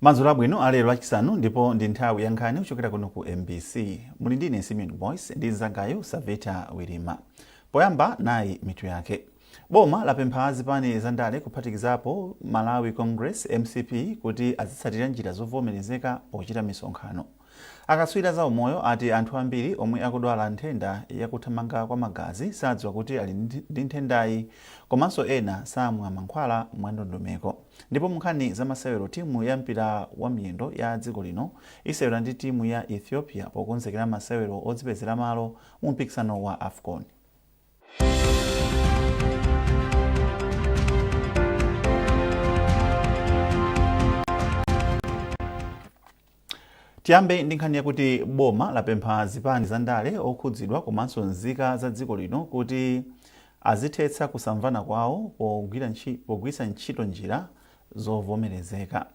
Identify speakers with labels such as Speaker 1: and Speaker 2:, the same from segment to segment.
Speaker 1: Madzulo abwino alero Lachisanu, ndipo ndi nthawi ya nkhani kuchokera kuno ku MBC. Muli ndine Simeon Boyce ndi mzangayo Savita Wirima. Poyamba, nayi mitu yake. Boma lapempha zipani za ndale, kuphatikizapo Malawi Congress, MCP, kuti azitsatira njira zovomerezeka pochita misonkhano. Akatswiri za umoyo ati anthu ambiri omwe akudwala nthenda yakuthamanga kwa magazi sadziwa kuti ali ndi nthendayi, komanso ena samwa mankhwala mwandondomeko. Ndipo munkhani za masewero, timu ya mpira wa miyendo ya dziko lino isewera ndi timu ya Ethiopia pokonzekera masewero odzipezera malo mu mpikisano wa AFCON. Tiyambe ndi nkhani yakuti boma lapempha zipani za ndale, okhudzidwa komanso nzika za dziko lino kuti azithetsa kusamvana kwawo pogwiritsa ntchito njira zovomerezeka.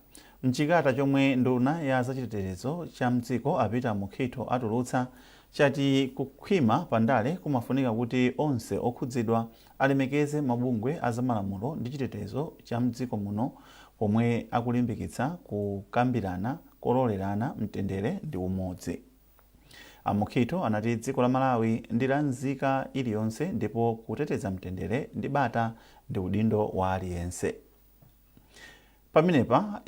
Speaker 1: Mchikalata chomwe nduna ya zachitetezo cha mdziko a Peter Mukhito atulutsa, chati kukhwima pandale kumafunika kuti onse okhudzidwa alemekeze mabungwe a zamalamulo ndi chitetezo cha mdziko muno, pomwe akulimbikitsa kukambirana kololerana, mtendere ndi umodzi. A Mukhito anati dziko la Malawi ndi la nzika iliyonse, ndipo kuteteza mtendere ndi bata ndi udindo wa aliyense. Pamenepa,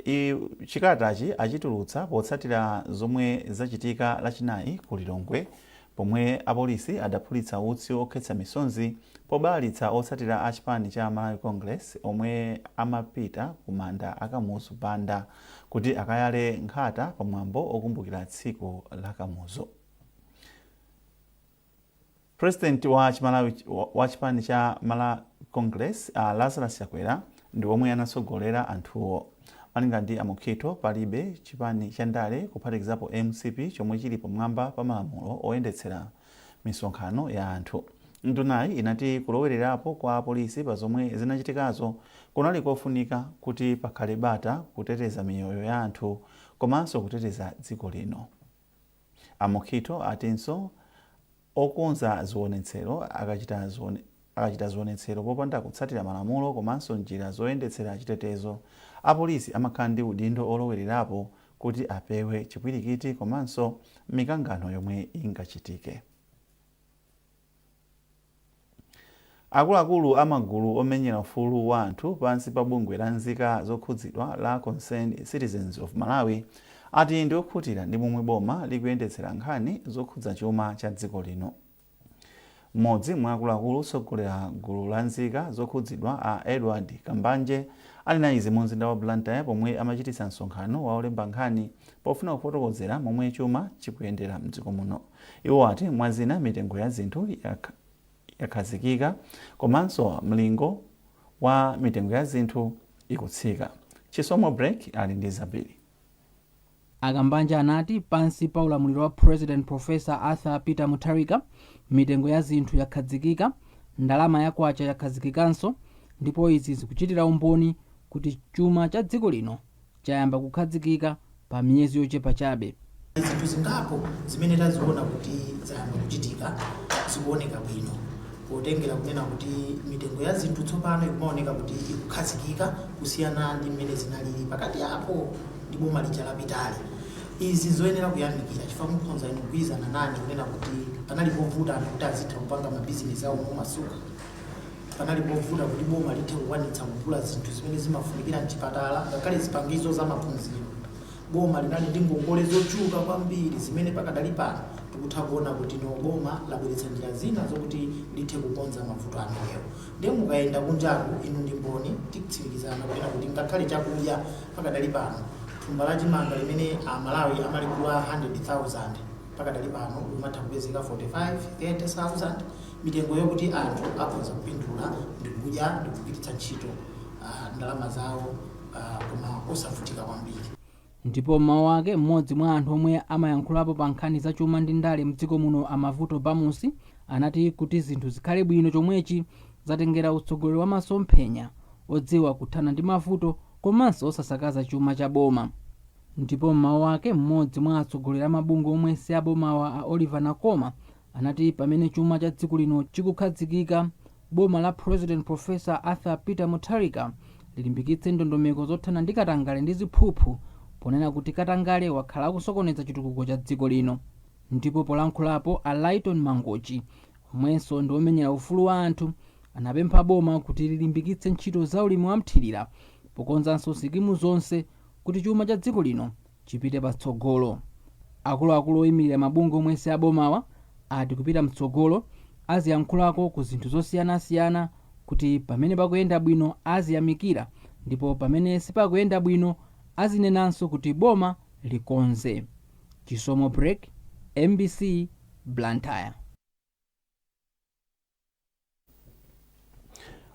Speaker 1: chikalatachi achitulutsa potsatira zomwe zachitika Lachinayi ku Lilongwe, pomwe apolisi adaphulitsa utsi okhetsa misonzi pobalalitsa otsatira a chipani cha Malawi Congress omwe amapita ku manda a Kamuzu Banda kuti akayale nkhata pamwambo okumbukira tsiku la Kamuzu. President wa chipani cha Malawi Congress, Lazarus Chakwera, ndi omwe anatsogolera anthuwo. Malinga ndi a Mukhito, palibe chipani cha ndale, kuphatikizapo MCP, chomwe chili pamwamba pa malamulo oyendetsera misonkhano ya anthu. Ndunayi inati kulowererapo kwa apolisi pa zomwe zinachitikazo kunali kofunika kuti pakhale bata, kuteteza miyoyo ya anthu komanso kuteteza dziko lino. A Mukhito atinso okonza zionetsero akachita zionetsero popanda kutsatira malamulo komanso njira zoyendetsera chitetezo, apolisi amakhala ndi udindo olowererapo kuti apewe chipwirikiti komanso mikangano yomwe ingachitike. Akuluakulu a magulu omenyera ufulu wa anthu pansi pa bungwe la nzika zokhudzidwa la Concerned Citizens of Malawi ati ndi okhutira ndi momwe boma likuyendetsera nkhani zokhudza chuma cha dziko lino. Mmodzi mwa akuluakulu otsogolera gulu la nzika zokhudzidwa, a Edward Kambanje, anena izi mu mzinda wa Blantyre pomwe amachititsa msonkhano wa olemba nkhani pofuna kufotokozera momwe chuma chikuyendera mdziko muno. Iwo ati mwazina, mitengo ya zinthu yakhazikika komanso mlingo wa mitengo ya zinthu ikutsika. Chisomo Break ali ndi zambiri.
Speaker 2: A Kambanje anati pansi pa ulamuliro wa President Professor Arthur Peter Mutharika, mitengo ya zinthu yakhazikika, ndalama ya kwacha yakhazikikanso, ndipo izi zikuchitira umboni kuti chuma cha dziko lino chayamba kukhazikika pa miyezi yochepa chabe.
Speaker 3: Zinthu zingapo zimene taziona kuti zayamba kuchitika zikuoneka bwino, potengera kunena kuti mitengo ya zinthu tsopano ikumaoneka kuti ikukhazikika kusiyana ndi mmene zinalili pakati apo ndi boma lija lapitali. Izi zoyenera kuyamikira, chifukwa mukhoza inu kugwirizana nane kunena kuti panali povuta anthu kuti azitha kupanga mabizinesi awo momasuka. Panali povuta kuti boma lithe kukwanitsa kugula zinthu zimene zimafunikira mchipatala, ngakhale zipangizo za maphunziro. Boma linali ndi ngongole zochuluka kwambiri, zimene pakadali pano tikutha kuona kuti no, boma labweretsa njira zina zokuti lithe kukonza mavuto amenewo. Ndiye mukayenda kunjaku, inu ndi mboni, tikutsimikizana kunena kuti ngakhale chakudya pakadali pano, thumba la chimanga limene Amalawi amaligula 100,000, pakadali pano limatha kupezeka 45 30,000, mitengo yokuti anthu akhoza kupindula ndikudya ndikugwiritsa ntchito ndalama zawo koma osavutika kwambiri.
Speaker 2: Ndipo m'mawu ake, mmodzi mwa anthu omwe amayankhulapo pa nkhani za chuma ndi ndale mdziko muno, a Mavuto Bamusi, anati kuti zinthu zikhale bwino chomwechi zatengera utsogoleri wa masomphenya, odziwa kuthana ndi mavuto komanso osasakaza chuma cha boma. Ndipo m'mawu ake, mmodzi mwa atsogoleri a mabungwe omwe si abomawa, a Oliver Nakoma, anati pamene chuma cha dziko lino chikukhazikika, boma la President Professor Arthur Peter Mutharika lilimbikitse ndondomeko zothana ndi katangale ndi ziphuphu. Ponena kuti katangale wakhala akusokoneza chitukuko cha dziko lino. Ndipo polankhulapo a Lighton Mangochi, omwenso ndi omenyera ufulu wa anthu, anapempha boma kuti lilimbikitse ntchito za ulimi wamthirira pokonzanso sikimu zonse kuti chuma cha dziko lino chipite patsogolo. Akuluakulu oyimirira mabungwe omwe si abomawa ati kupita mtsogolo aziyankhulako ku zinthu zosiyanasiyana kuti pamene pakuyenda bwino aziyamikira, ndipo pamene sipakuyenda bwino azinenanso kuti boma likonze. Chisomo Break, MBC, Blantyre.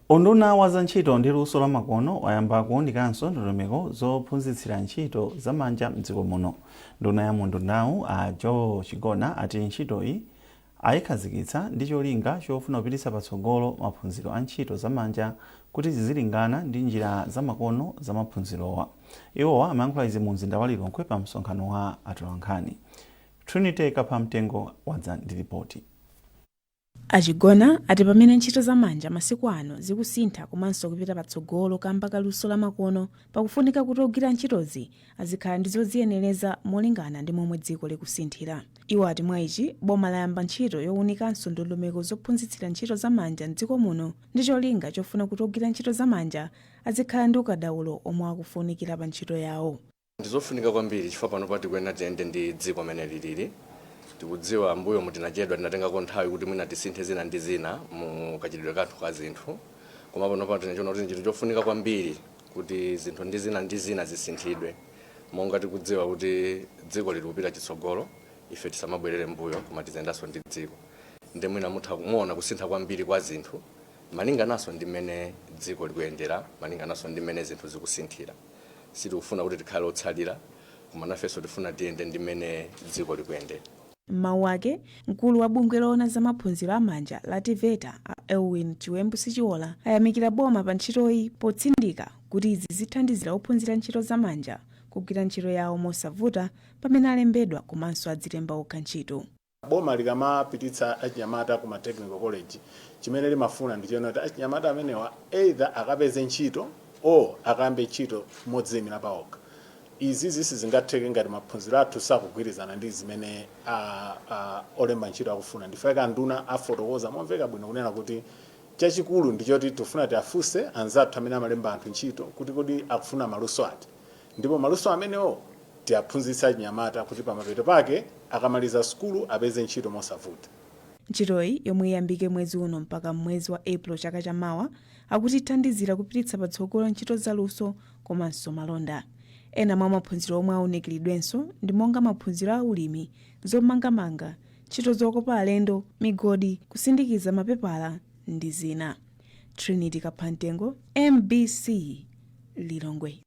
Speaker 1: Unduna wa zantchito ndi luso lamakono wayamba kuwunikanso ndondomeko zophunzitsira ntchito zamanja mdziko muno. Nduna ya mundunawu a Joe Chigona ati ntchitoyi ayikhazikitsa ndi cholinga chofuna kupititsa patsogolo maphunziro a ntchito zamanja kuti zizilingana ndi njira zamakono zamaphunzirowa. Iwowa amayankhula izi mu mzinda wa Lilongwe pa msonkhano wa atolankhani. Trinity Kaphamtengo wadza ndi ripoti.
Speaker 4: A Chigona ati pamene ntchito zamanja masiku ano zikusintha komanso kupita patsogolo kamba ka luso lamakono, pakufunika kuti ogwira ntchitozi azikhala ndi zoziyenereza molingana ndi momwe dziko likusinthira. Iwo ati mwa ichi boma layamba ntchito yowunikanso ndondomeko zophunzitsira ntchito zamanja mdziko muno ndi cholinga chofuna kuti ogwira ntchito zamanja azikhala ndi ukadaulo omwe akufunikira pa ntchito yawo.
Speaker 5: Ndizofunika kwambiri chifukwa pano tikuyenera tiyende ndi dziko amene lilili. Tikudziwa mbuyo mutinachedwa, tinatengako nthawi kuti mwina tisinthe zina ndi zina mu kachitidwe kathu ka zinthu, koma pano tinachiona kuti chinthu chofunika kwambiri kuti zinthu ndi zina ndi zina zisinthidwe. Monga tikudziwa kuti dziko lili kupita chitsogolo, ife tisamabwerere mbuyo koma tiziyendanso ndi dziko. Ndi mwina mutha kumuona kusintha kwambiri kwa zinthu malingananso ndi mmene dziko likuyendera, malingananso ndi mmene zinthu zikusinthira. Sitikufuna kuti tikhale otsalira, koma nafenso tifuna tiyende ndi mmene dziko likuyendera.
Speaker 4: M'mawu ake, mkulu wa bungwe loona za maphunziro amanja la TEVETA a Elwin Chiwembu Sichiola ayamikira boma pa ntchitoyi potsindika kuti izi zithandizira ophunzira ntchito zamanja kugwira ntchito yawo mosavuta pamene alembedwa komanso adzilemba okha ntchito.
Speaker 6: Boma likamapititsa achinyamata ku ma technical college, chimene limafuna ndi chiona kuti achinyamata amenewa either akapeze ntchito or akayambe ntchito modziyimira paokha. Izi sizingatheke ngati maphunziro athu sakugwirizana ndi zimene olemba ntchito akufuna. Ndifake anduna afotokoza momveka bwino kunena kuti chachikulu ndichoti tifuna tiafunse anzathu amene amalemba anthu ntchito kuti kodi akufuna maluso ati, ndipo maluso amenewo tiaphunzitse achinyamata kuti pamapeto pake akamaliza sukulu apeze ntchito mosavuta.
Speaker 4: Ntchitoyi, yomwe iyambike mwezi uno mpaka mwezi wa April chaka chamawa, akuti ithandizira kupititsa patsogolo ntchito zaluso komanso malonda. Ena mwa maphunziro omwe awunikiridwenso ndi monga maphunziro a ulimi, zomangamanga, ntchito zokopa alendo, migodi, kusindikiza mapepala ndi zina. Trinity Kaphamtengo, MBC, Lilongwe.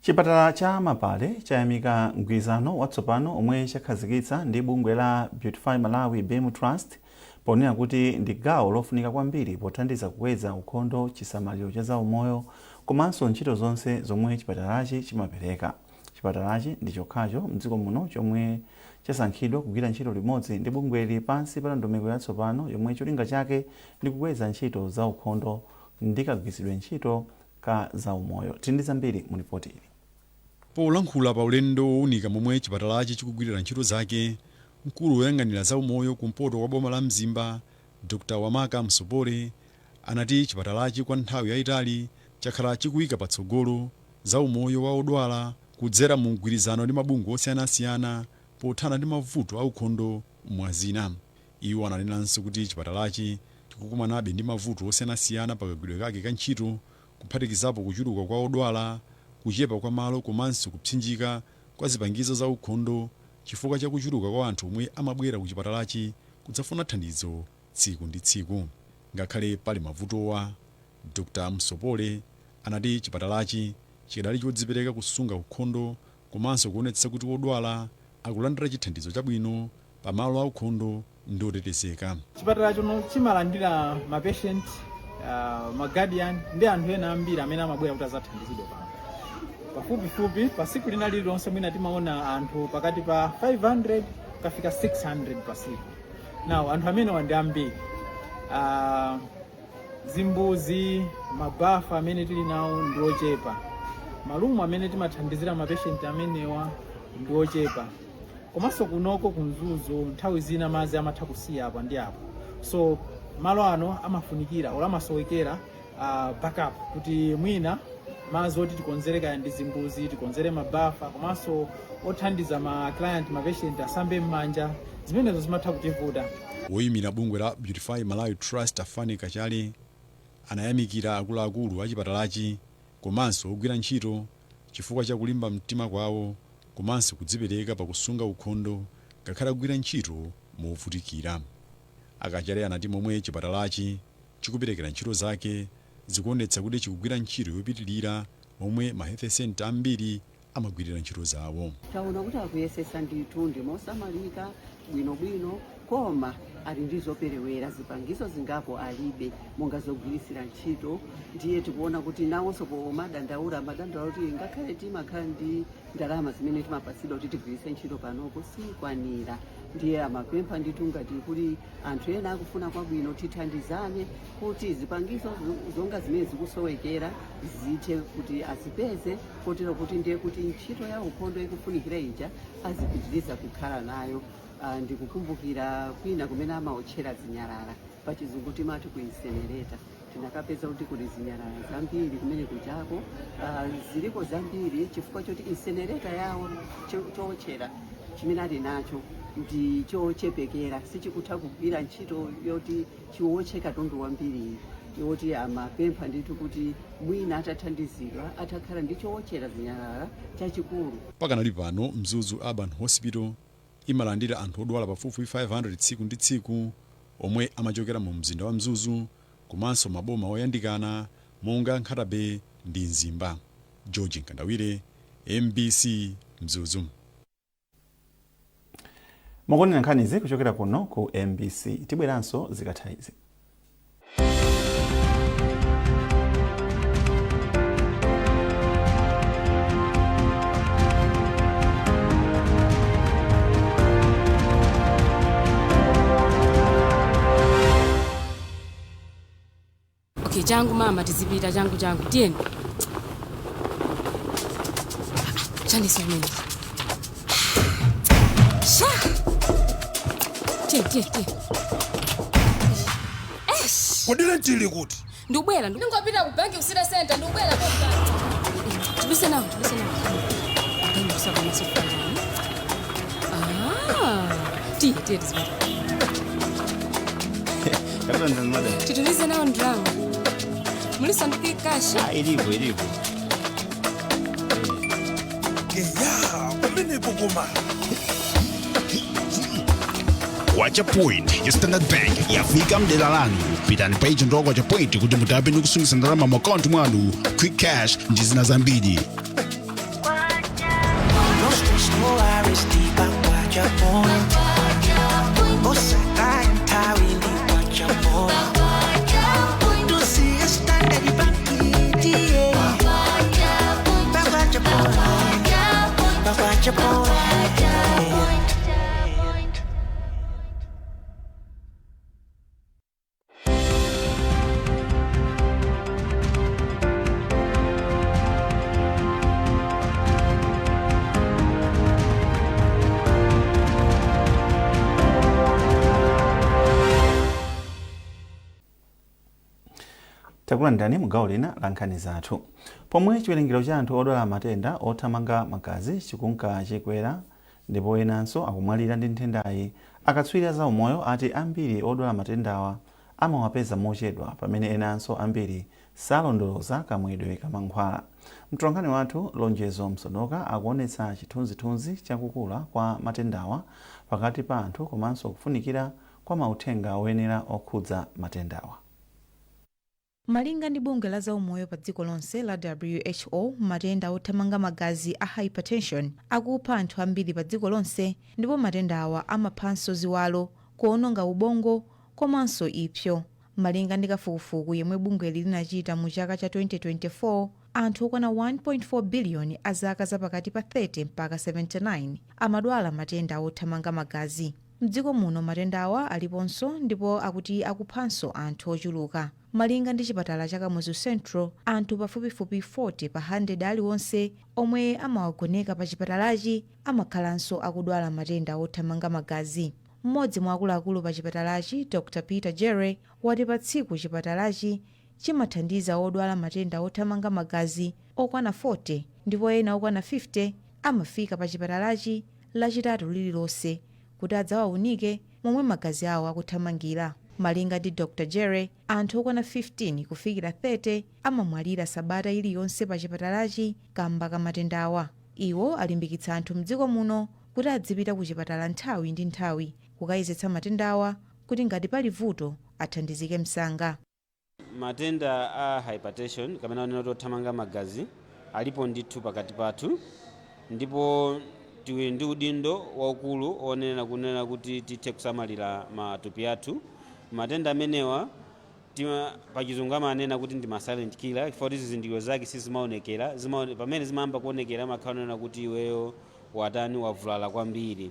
Speaker 1: Chipatala cha Mapale chayamika mgwirizano watsopano omwe chakhazikitsa ndi bungwe la Beautify Malawi BEAM Trust ponena kuti ndi gawo lofunika kwambiri pothandiza kukweza ukhondo, chisamaliro cha zaumoyo komanso ntchito zonse zomwe chipatalachi chimapereka. Chipatalachi ndi chokhacho mdziko muno chomwe chasankhidwa kugwira ntchito limodzi ndi bungweli pansi pa ndondomeko yatsopano yomwe cholinga chake ndi kukweza ntchito za ukhondo ndi kagwiritsidwe ntchito ka zaumoyo. Tili ndi zambiri mu ripoti ili.
Speaker 7: Polankhula pa ulendo wowunika momwe chipatalachi chikugwirira ntchito zake, mkulu woyang'anira zaumoyo kumpoto kwa boma la Mzimba, Dr Wamaka Msopole, anati chipatalachi kwa nthawi yayitali chakhala chikuyika patsogolo zaumoyo wa odwala kudzera mu mgwirizano ndi mabungwe osiyanasiyana pothana ndi mavuto aukhondo mwa zina. Iwo ananenanso kuti chipatalachi chikukumanabe ndi mavuto osiyanasiyana pakagwiridwe kake ka ntchito, kuphatikizapo kuchuluka kwa odwala, kuchepa kwa malo komanso kupsinjika kwa zipangizo za ukhondo chifukwa cha kuchuluka kwa anthu omwe amabwera ku chipatalachi kudzafuna thandizo tsiku ndi tsiku. Ngakhale pali mavutowa, Dr Msopole anati chipatalachi chikadali chodzipereka kusunga ukhondo komanso kuonetsetsa kuti odwala akulandira chithandizo chabwino pamalo aukhondo ndi otetezeka.
Speaker 8: Chipatala chino chimalandira ma patient, ma guardian ndi anthu ena ambiri amene amabwera kuti azathandizidwe pano. Pafupifupi pa siku lina lililonse mwina timaona anthu pakati pa 500 kafika 600 pa siku. Now anthu amenewa ndi ambiri. Zimbuzi, mabafa amene tili nawo ndi ochepa. Marumu amene timathandizira mapatient amenewa ndi ochepa, komanso kunoko ku Mzuzu nthawi zina madzi amatha kusiya apo ndi apo, so malo ano amafunikira or amasowekera backup kuti mwina madzi oti tikonzere kaya ndi zimbuzi, tikonzere mabafa, komanso othandiza ma client, ma patient asambe m'manja, zimenezo zimatha kutivuta.
Speaker 7: Woyimira bungwe la Beautify Malawi Trust, Afani Kachale, anayamikira akuluakulu a chipatalachi komanso ogwira ntchito chifukwa cha kulimba mtima kwawo komanso kudzipereka pakusunga ukhondo ngakhale akugwira ntchito movutikira. Akachale anati momwe chipatalachi chikuperekera ntchito zake zikuonetsa kuti chikugwira ntchito yopitilira momwe ma health center ambiri amagwirira ntchito zawo.
Speaker 9: Taona kuti akuyesesa ndithu, ndi mosamalika bwinobwino, koma ali ndi zoperewera, zipangizo zingapo alibe monga zogwirisira ntchito. Ndiye tikuona kuti nawonso pomadandaula, amadandaula kuti ngakhale timakhala ndi ndalama zimene timapatsidwa kuti tigwiritse ntchito panopo sikwanira. Ndiye amapempha ndithu ngati kuli anthu ena akufuna kwabwino, tithandizane kuti zipangizo zonga zimene zikusowekera zithe kuti azipeze, kotero kuti ndiye kuti ntchito ya ukhondo ikufunikira ija azipitiriza kukhala nayo. Ndikukumbukira kwina kumene amaotchera zinyalala, pachizungu timati ku incinerator, tinakapeza kuti kuli zinyalala zambiri kumene kuchako, ziliko zambiri chifukwa choti incinerator yawo, chootchera chimene ali nacho ndi chochepekera, sichikutha kugwira ntchito yoti chiwotche katundu wambiri, yoti amapempha ndithu kuti mwina atathandizidwa atakhala ndi chootchera zinyalala chachikulu.
Speaker 7: Pakanali pano Mzuzu Urban Hospital imalandira anthu odwala pafupifupi 500 tsiku ndi tsiku omwe amachokera mu mzinda wa Mzuzu komanso maboma oyandikana monga Nkhata Bay ndi Mzimba. George Nkandawire, MBC, Mzuzu.
Speaker 1: Mukuonera nkhanizi kuchokera kuno ku MBC. Tibweranso zikatha izi.
Speaker 10: Okay, changu mama, tizipita changu changu, tiyeni. Chaniso amene sha, tiye tiye tiye.
Speaker 11: Kodi tili kuti?
Speaker 10: Ndikubwera, ndingopita ku banki ku city center, ndikubwera. Tiduse nawo, tiduse nawo. Banki kusakamaso kufanjani? Ah, tiye tiye, tizipita. Titulize nawo ndrama, mulisandiki cash.
Speaker 12: Ilipo, ilipo.
Speaker 11: Eya, pamenepo koma.
Speaker 13: Kwacha Point ya Standard Bank yafika mdera lanu. Pitani pa agent wa Kwacha Point kuti mutape ndi kusungitsa ndalama mu akaunti mwanu, quick cash ndi zina zambiri.
Speaker 14: No stress, no worries, deep Kwacha Point. Osaka entirely Kwacha Point. To see a standard bank, yeah. Kwacha Point. Kwacha Point.
Speaker 1: Takulandirani mu gawo lina la nkhani zathu. Pomwe chiwerengero cha anthu odwala matenda othamanga magazi chikunka chikwera ndipo enanso akumwalira ndi nthendayi, akatswiri za umoyo ati ambiri odwala matendawa amawapeza mochedwa, pamene enanso ambiri salondoloza kamwedwe kamankhwala. Mtolankhani wathu Lonjezo Msodoka akuonetsa chithunzithunzi chakukula kwa matendawa pakati pa anthu komanso kufunikira kwa mauthenga oyenera okhudza matendawa.
Speaker 15: Malinga ndi bungwe la zaumoyo pa dziko lonse la WHO, matenda othamanga magazi a hypertension akupha anthu ambiri pa dziko lonse, ndipo matenda awa amaphanso ziwalo, kuononga ubongo komanso ipsyo. Malinga ndi kafukufuku yemwe bungweli linachita mu chaka cha 2024, anthu okwana 1.4 biliyoni a zaka zapakati pa 30 mpaka 79 amadwala matenda othamanga magazi. Mdziko muno matendawa aliponso ndipo akuti akuphanso anthu ochuluka. Malinga ndi chipatala cha Kamuzu Central, anthu pafupifupi 40 pa 100 aliwonse omwe amawagoneka pa chipatalachi amakhalanso akudwala matenda othamanga magazi. Mmodzi mwa akuluakulu pa chipatalachi, Dr Peter Jere, wati pa tsiku chipatalachi chimathandiza odwala matenda othamanga magazi okwana 40 ndipo ena okwana 50 amafika pa chipatalachi Lachitatu lililonse kuti adzawaunike momwe magazi awo akuthamangira. Malinga ndi Dr Jere, anthu okwana 15 kufikira 30 amamwalira sabata iliyonse pa chipatalachi kamba ka matendawa. Iwo alimbikitsa anthu mdziko muno kuti adzipita kuchipatala nthawi ndi nthawi kukayezetsa matendawa kuti ngati pali vuto athandizike msanga.
Speaker 12: Matenda a hypertension kapena kunena kuti othamanga magazi alipo ndithu pakati pathu ndipo tili ndi udindo waukulu onena kunena kuti tithe kusamalira matupi athu. Matenda amenewa pachizungu amanena kuti ndi ma silent killer chifukwa kuti zizindikiro zake sizimaonekera. Pamene zimayamba kuonekera amakhala onena kuti iweyo watani, wavulala kwambiri.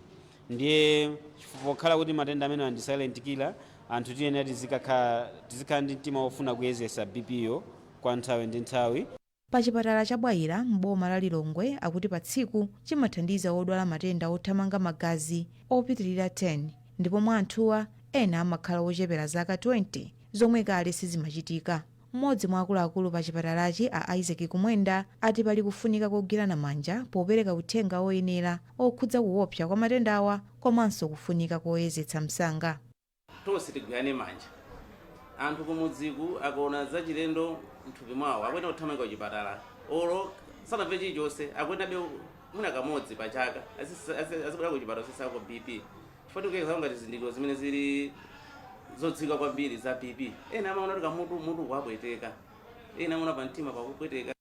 Speaker 12: Ndiye pokhala kuti matenda amenewa ndi silent killer, anthu tiyenera tizikhala ndi mtima wofuna kuyezesa BP yo kwa nthawi ndi nthawi.
Speaker 15: Pa chipatala cha Bwaila m'boma la Lilongwe akuti pa tsiku chimathandiza odwala matenda othamanga magazi opitilira 10 ndipo mwa anthuwa ena amakhala ochepera zaka 20 zomwe kale sizimachitika. Mmodzi mwa akuluakulu pa chipatalachi a Isaac Kumwenda ati pali kufunika kogwirana manja popereka uthenga oyenera okhudza kuopsa kwa matendawa komanso kufunika koyezetsa msanga.
Speaker 16: Tonse tigwirane manja. Anthu kumudziku akaona zachilendo mthupi mwawo akuyenera kuthamanga kuchipatala olo sanamve chilichonse, akuyenerabe mwina kamodzi pa chaka azibwera kuchipatala kuyezako BP chifukwa tikuyeza ngati zizindikiro zimene zili zodziwika kwambiri za BP. Ena amaona kuti kamutu mutu kuwapweteka, ena amaona pamtima pakupweteka.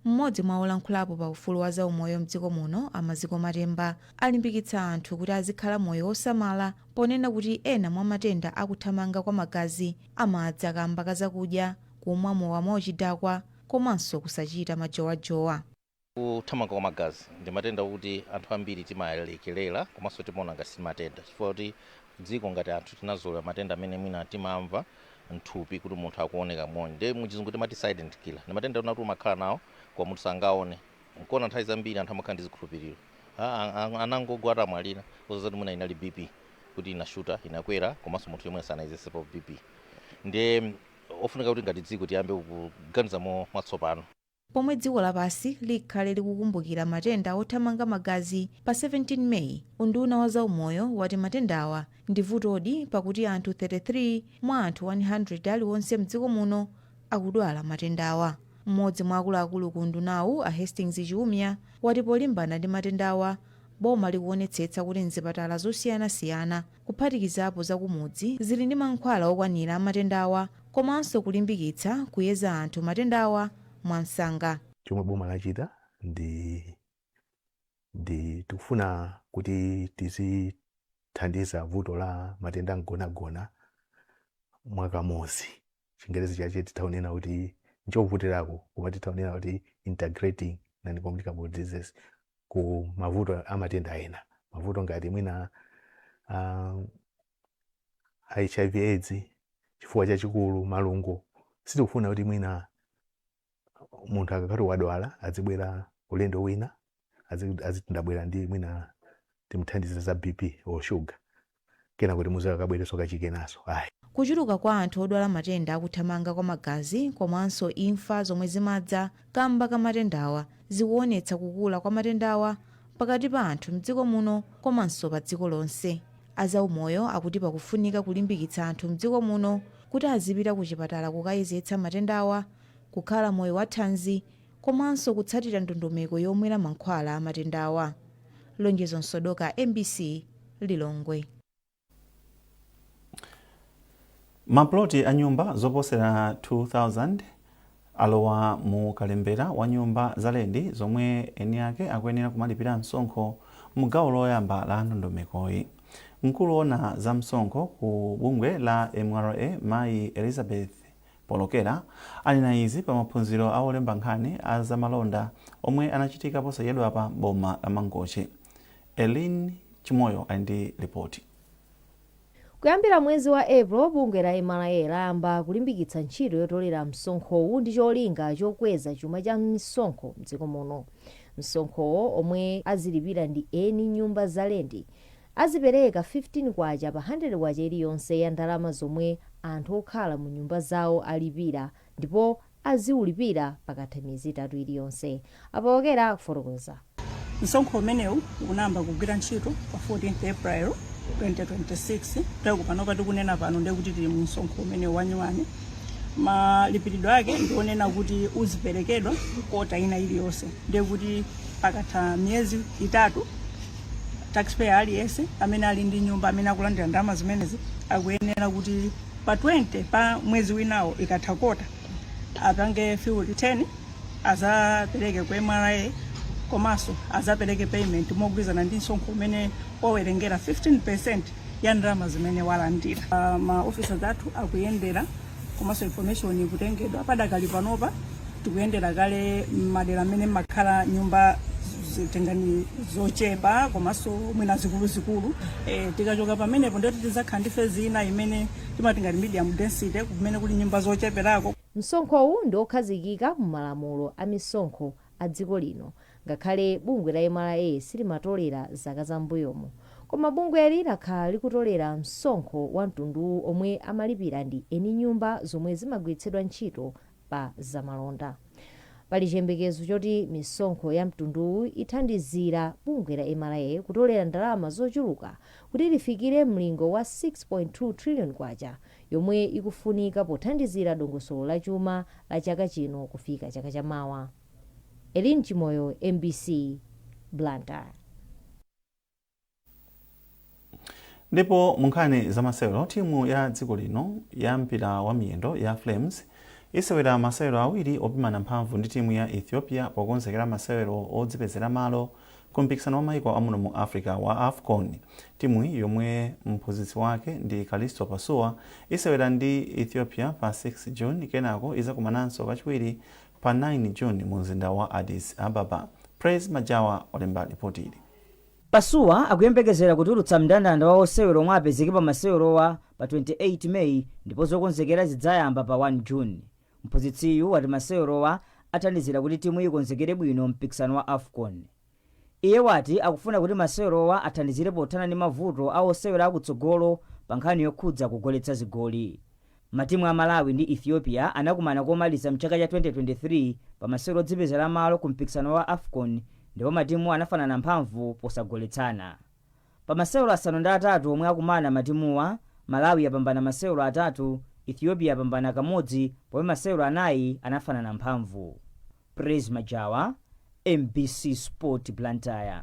Speaker 15: Mmodzi mwa olankhulapo pa ufulu wa zaumoyo mdziko muno a Maziko Matemba alimbikitsa anthu kuti azikhala moyo osamala ponena kuti ena mwa matenda akuthamanga kwa magazi amadza kamba ka zakudya, kumwa mowa mwauchidakwa komanso kusachita majowajowa.
Speaker 17: Kuthamanga kwa magazi ndi matenda okuti anthu ambiri timalekelera komanso timaona ngati si matenda chifukwa kuti dziko ngati anthu tinazolowera matenda amene mwina timamva mthupi kuti munthu akuoneka monyi nde muchizungu timati silent killer. Ndi matenda oti umakhala nawo koma munthu sangaone. Nkuona nthawi zambiri anthu amakhala ndi zikhulupiriro, anangogwa atamwalira, osati mwina inali BP kuti inashuta, inakwera, komanso munthu yemwe sanayezesepo BP. Ndiye ofunika kuti ngati dziko tiyambe kuganiza mwatsopano.
Speaker 15: Pomwe dziko lapansi likhale likukumbukira matenda othamanga magazi pa 17 May, unduna wa zaumoyo wati matendawa ndi vutodi pakuti anthu 33 mwa anthu 100 aliwonse mdziko muno akudwala matendawa. Mmodzi mwa akuluakulu ku undunawu a Hastings Chiumia wati polimbana ndi matendawa, boma likuonetsetsa kuti mzipatala zosiyanasiyana kuphatikizapo zakumudzi zili ndi mankhwala okwanira a matendawa komanso kulimbikitsa kuyeza anthu matendawa mwamsanga.
Speaker 18: Chomwe boma lachita ndi tikufuna kuti tizithandiza vuto la matenda mgonagona mwakamodzi. Chingerezi chache titha kunena kuti nchovutirako, koma titha kunena kuti integrating non-communicable diseases ku mavuto a matenda ena, mavuto ngati mwina HIV AIDS, chifuwa chachikulu, malungo. Sitikufuna kuti mwina munthu akakati wadwala azibwera ulendo wina aziti ndabwera ndi mwina timuthandize za BP or sugar, kena kuti muze akabwereso kachikenaso, ayi.
Speaker 15: Kuchuluka kwa anthu odwala matenda akuthamanga kwa magazi komanso imfa zomwe zimadza kamba ka matendawa zikuonetsa kukula kwa matendawa pakati pa anthu mdziko muno komanso pa dziko lonse. Azaumoyo akuti pakufunika kulimbikitsa anthu mdziko muno kuti azipita kuchipatala kukayezetsa matendawa, kukhala moyo wathanzi komanso kutsatira ndondomeko yomwera mankhwala a matendawa. Lonjezo Msodoka, MBC, Lilongwe.
Speaker 1: Maploti a nyumba zoposera 2000 alowa mu kalembera wa nyumba za lendi zomwe eni ake akuyenera kumalipira msonkho mu gawo loyamba la ndondomekoyi. Mkulu woona za msonkho ku bungwe la MRA, Mayi Elizabeth Polokera, anena izi pa maphunziro a olemba nkhani a zamalonda omwe anachitika posachedwapa m'boma la Mangochi. Elin Chimoyo ali ndi lipoti.
Speaker 19: Kuyambira mwezi wa April, bungwe la MRA layamba kulimbikitsa ntchito yotolera msonkhowu ndi cholinga chokweza chuma cha misonkho mdziko muno. Msonkhowo, omwe azilipira ndi eni nyumba za lendi, azipereka 15 kwacha pa 100 kwacha iliyonse ya ndalama zomwe anthu okhala mu nyumba zawo alipira, ndipo aziwulipira pakatha miyezi 3 iliyonse. Apawokera akufotokoza.
Speaker 20: Msonkho umenewu unayamba kugwira ntchito pa 14 April 2026. Taku panopa tikunena pano ndekuti tili mu msonkho umenewu wanyuwani. Malipiridwe ake ndionena kuti uziperekedwa quarter ina iliyonse, ndekuti pakatha miyezi 3 taxpayer aliyense amene ali ndi nyumba, amene akulandira ndalama zimenezi, akuyenera kuti pa 20 pa mwezi winawo, ikatha quarter, apange fill return, azapereke ku MRA, komanso azapereke payment mogwirizana ndi msonkho umene wawerengera 15% ya ndalama zimene walandira. Ma officers athu akuyendera komanso information ikutengedwa. Padakali panopa tikuyendera kale madera amene makhala nyumba zitengani zochepa komanso mwina zikuluzikulu. Tikachoka pamenepo ndiyoti tizakhala ndi phase ina imene timati ngati medium density, kumene kuli nyumba zocheperako.
Speaker 19: Msonkhowu ndi okhazikika mu malamulo a misonkho a dziko lino. Ngakhale bungwe la MRA silimatolera zaka zam'mbuyomo, koma bungweli lakhala likutolera msonkho wa mtunduwu omwe amalipira ndi eni nyumba zomwe zimagwiritsidwa ntchito pa zamalonda. Pali chiyembekezo choti misonkho ya mtunduwu ithandizira bungwe la MRA kutolera ndalama zochuluka kuti lifikire mlingo wa 6.2 trillion kwacha yomwe ikufunika pothandizira dongosolo la chuma la chaka chino kufika chaka chamawa. Elin Chimoyo, MBC, Blantyre.
Speaker 1: Ndipo mu nkhani za masewero, timu ya dziko lino ya mpira wa miyendo ya Flames isewera masewero awiri opimana mphamvu ndi timu ya Ethiopia pokonzekera masewero odzipezera malo ku mpikisano wa maiko amuno mu Africa wa AFCON. Timuyi, yomwe mphunzitsi wake ndi Kalisto Pasuwa, isewera ndi Ethiopia pa 6 June, kenako izakumananso kachiwiri pa 9 June mu mzinda wa Addis Ababa. Praise Majawa walemba ripoti ili.
Speaker 21: Pasuwa akuyembekezera kutulutsa mndandanda wa osewera omwe apezeke pa masewerowa pa 28 May, ndipo zokonzekera zidzayamba pa 1 June. Mphunzitsiyu wati masewerowa athandizira kuti timu ikonzekere bwino mpikisano wa AFCON. Iye wati akufuna kuti masewerowa athandizire pothana ndi mavuto a osewera akutsogolo pa nkhani yokhudza kugoletsa zigoli. Matimu a Malawi ndi Ethiopia anakumana komaliza mchaka cha 2023 pa masewero odzipezera malo ku mpikisano wa AFCON, ndipo matimu anafanana mphamvu posagoletsana. Pa masewero 8 omwe akumana matimuwa, Malawi yapambana masewero 3, Ethiopia yapambana kamodzi, pomwe masewero 4 anafanana mphamvu. Praise Majawa, MBC Sport, Blantyre.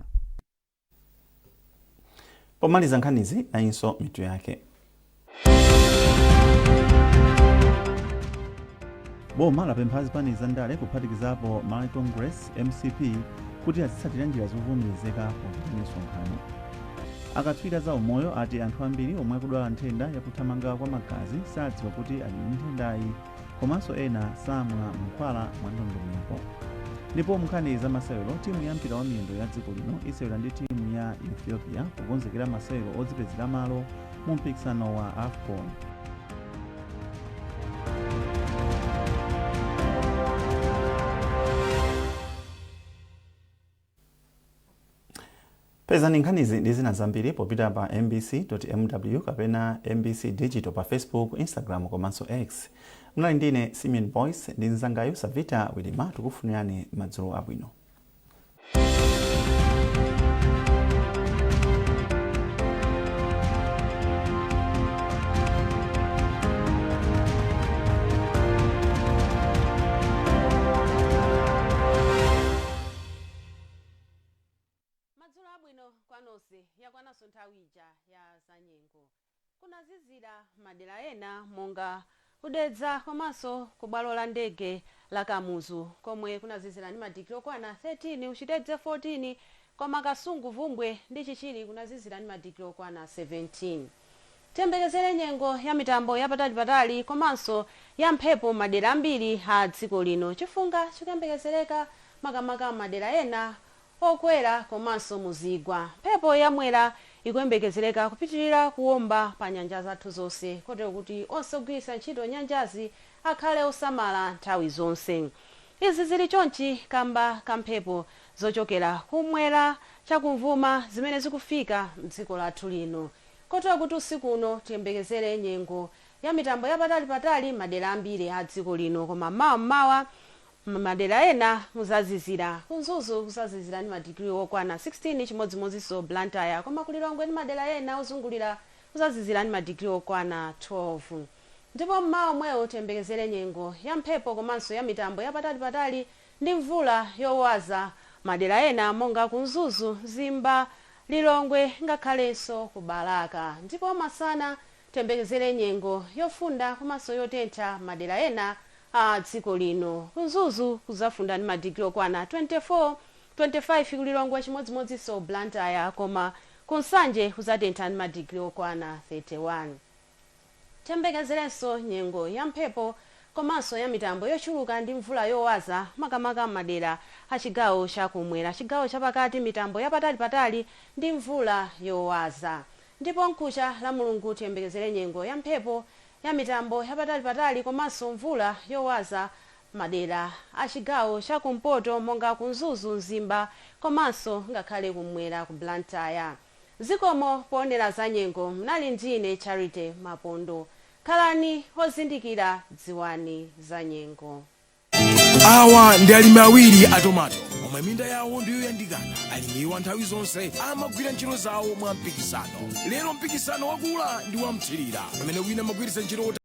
Speaker 1: Pomaliza nkhanizi, nayinso mitu yake. Boma lapempha zipani za ndale kuphatikizapo Malawi Congress, MCP, kuti azitsatira njira zovomerezeka pochita misonkhano. Akatswiri za umoyo ati anthu ambiri omwe akudwala nthenda yakuthamanga kwa magazi sadziwa kuti ali ndi nthendayi, komanso ena samwa mankhwala mwa ndondomeko. Ndipo munkhani za masewero, timu ya mpira wa miyendo ya dziko lino isewera ndi timu ya Ethiopia pokonzekera masewero odzipezera malo mu mpikisano wa AFCON. Pezani nkhanizi ndi zina zambiri popita pa mbc.mw kapena MBC Digital pa Facebook, Instagram komanso X. Mnali ndine Simeon Boyce ndi mnzangayo Savita Wilima. Tikufunirani madzulo abwino.
Speaker 22: Madzulo abwino kwa nonse. Yakwananso nthawi ija ya zanyengo. Kunazizira madera ena monga ku Dedza komanso ku bwalo la ndege la Kamuzu, komwe kunazizira ndi madigiri okwana 13, ku Chitedze 14, koma Kasungu, Bvumbwe ndi Chichiri kunazizira ndi madigiri okwana 17. Tiyembekezere nyengo ya mitambo yapatalipatali komanso ya mphepo madera ambiri a dziko lino. Chifunga chikuyembekezereka makamaka madera ena okwera komanso muzigwa. Mphepo ya mwera Ikuyembekezereka kupitirira kuwomba pa nyanja zathu zonse, kotero kuti onse ogwiritsa ntchito nyanjazi akhale osamala nthawi zonse. Izi zili chonchi kamba ka mphepo zochokera kumwera chakumvuma zimene zikufika mdziko lathu lino, kotero kuti usiku uno tiyembekezere nyengo ya mitambo yapatalipatali madera ambiri a dziko lino, koma mmawa madera ena muzazizira. Ku Mzuzu kuzazizira ndi madigiri okwana 16, chimodzimodzinso Blantyre, koma ku Lilongwe ndi madera ena ozungulira kuzazizira ndi madigiri okwana 12. Ndipo mmawa omwewo tiyembekezere nyengo ya mphepo komanso ya mitambo yapatalipatali ndi mvula yowaza madera ena monga ku Mzuzu, Mzimba, Lilongwe ngakhalenso ku Balaka. Ndipo masana tiyembekezere nyengo yofunda komanso yotentha madera ena a dziko lino. Ku Mzuzu kuzafunda ndi madigiri okwana 24, 25, ku Lilongwe chimodzimodzinso Blantyre, koma ku Nsanje kuzatentha ndi madigiri okwana 31. Tiyembekezerenso nyengo ya mphepo komanso ya mitambo yochuluka ndi mvula yowaza makamaka madera a chigawo chakumwera. Chigawo chapakati mitambo yapatalipatali ndi mvula yowaza. Ndipo mkucha la Mulungu tiyembekezere nyengo ya mphepo ya mitambo yapatalipatali komanso mvula yowaza madera a chigawo chakumpoto monga ku Mzuzu, Mzimba komanso ngakhale kumwera ku Blantyre. Zikomo poonera za nyengo. Mnali ndine Charity Mapondo. Khalani ozindikira, dziwani za nyengo.
Speaker 11: Awa ndi alimi awiri a tomato omwe minda yawo ndiyoyandikana. Alimiwa nthawi zonse amagwira ntchito zawo mwa mpikisano. Lero mpikisano wakula ndi wamthirira, pamene wina amagwiritsa ntchito